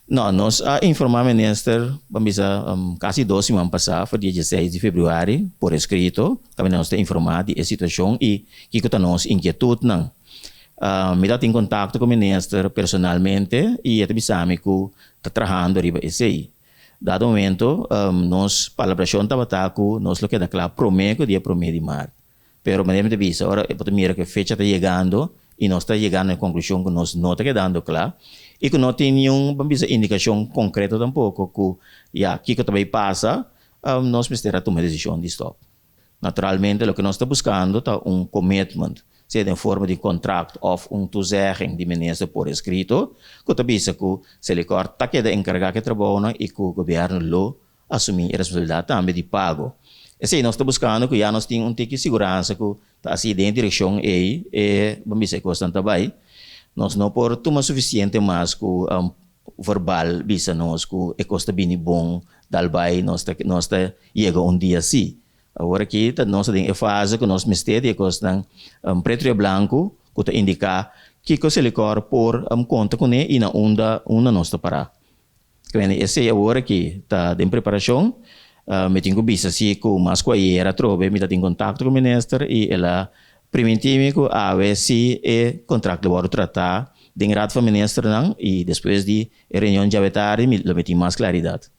No, nos a informá minister, ban bisa, kasi 2 siman pasá, for dia 16 di febrüari, por eskrito, kaminda nos ta informá di e situashon i kiko ta nos inkietutnan. Mi ta den kontakto ku e minister personalmente i e ta bisami ku ta trahando riba esei. Dado momento, nos palabrashon tabata ku nos lo keda kla promé ku dia 1 di mart. Pero manera mi bisa, ora bo mira ku fecha ta yegando i nos ta yegando na konklushon ku nos no ta kedando kla i ku no tin ningun, ban bisa, indikashon konkreto tampoko ku ya kiko ta bai pasa, nos mester a tuma desishon di stòp. Naturalmente, loke nos ta buskando ta un commitment, sea den forma di kontrakt òf un toezegging di minister por eskrito, ku ta bisa ku Selikor ta keda enkargá ku e trabou i ku gobièrnu lo asumí e responsabilidat tambe di pago. Esei nos ta buskando, ku ya nos tin un tiki siguransa ku ta asina den direkshon ei e, ban bisa, kos ta bai. Nos no por tuma sufisiente mas ku verbal bisa nos ku e kos ta bini bon, dal bai nos ta yega un dia si. Awor aki ta nos den e fase ku nos mester di kos pretu i blanku ku ta indiká kiko Selikor por konta kuné i na unda nos ta pará. Esei awor aki ta den preparashon. Mi tin ku bisa si ku mas ku ayera trobe mi ta den kontakto ku minister i el a primintí mi ku awe si e kontrakt lo wòrdu tratá den raad van ministernan i despues di reunion djawe tardi mi lo mi tin mas klaridat.